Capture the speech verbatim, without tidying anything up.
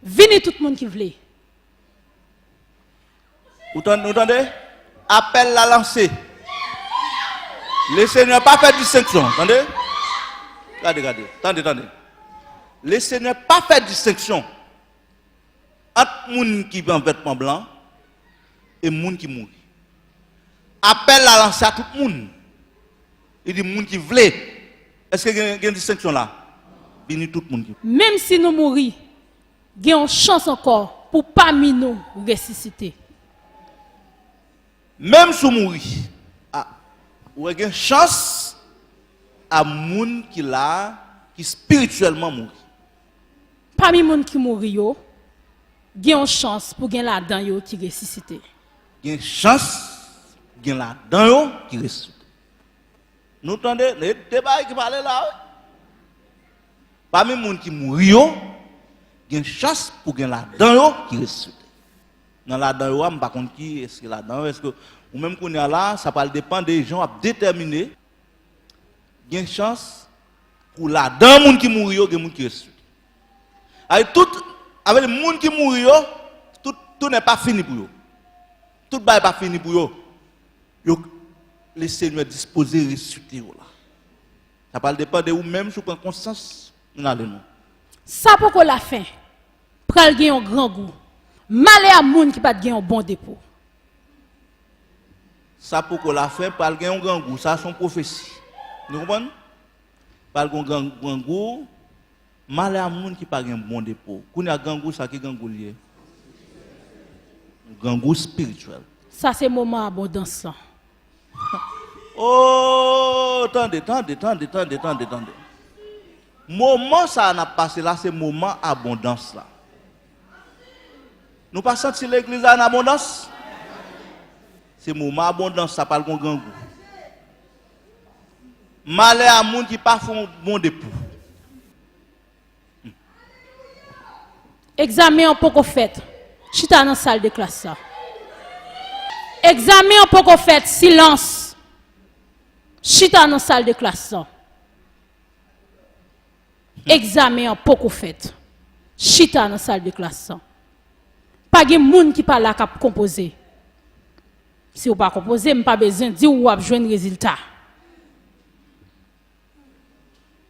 Vini tout moun ki vle. Ou tande, ou tande? Apèl la lanse. Le Senyè pa fè distenksyon, tande? Gade, gade, tande, tande. Le Senyè pa fè distenksyon ant moun ki pran vètman blan e moun ki mouri. Apèl la lanse a tout moun. Li di moun ki vle. Èske gen, gen distenksyon la? Vini tout moun ki vle. Menm si nou mouri, gen yon chans ankò pou pami nou resisite. Menm si w mouri, a, ou wè gen chans a moun ki la, ki espirityèlman mouri. Pami moun ki mouri yo, gen yon chans pou gen ladan yo ki resisite. Gen chans gen ladan yo ki resisite. Nou tande, e de bagay ki pale la, wi. Pami moun ki mouri yo, gen chans pou gen ladan yo ki resisite. Nan ladan yo a, m pa konn ki, èske ladan yo, èske ou menm kounye a la, sa pral depann de jan w ap detèmine. Gen chans pou ladan moun ki mouri yo, gen moun ki resisite. Avè tout, avè moun ki mouri yo, tout, tounen pa fini pou yo. Tout bagay pa fini pou yo. Yo, le Senyè dispoze resisite yo la. Sa pral depann de ou menm si w pran konsyans. Nou ale non. Sa poko lafen. Pral gen yon grangou. Malè a moun ki pa t gen yon bon depo. Sa poko lafen, pral gen yon grangou. Sa se yon pwofesi. Nou konprann? Pral gen yon gran-, grangou. Malè a moun ki pa gen bon depo. Kounye a grangou sa, ki grangou l ye? Grangou espirityèl. Sa se moman abondans lan. Oh, tande, tande, tande, tande, tande, tande. Moman sa a n ap pase la, se moman abondans la. Nou pa santi legliz la an abondans? Se moman abondans, sa pral gon grangou. Malè a moun ki pa fè yon bon depo. Egzamen an poko fèt. Chita nan sal de klas la. Egzamen an poko fèt. Silans. Chita nan sal de klas la. Egzamen an poko fèt. Chita nan sal de klas la. Pa gen moun ki pa la k ap konpoze. Si w pa konpoze, m pa bezwen di w w ap jwenn rezilta.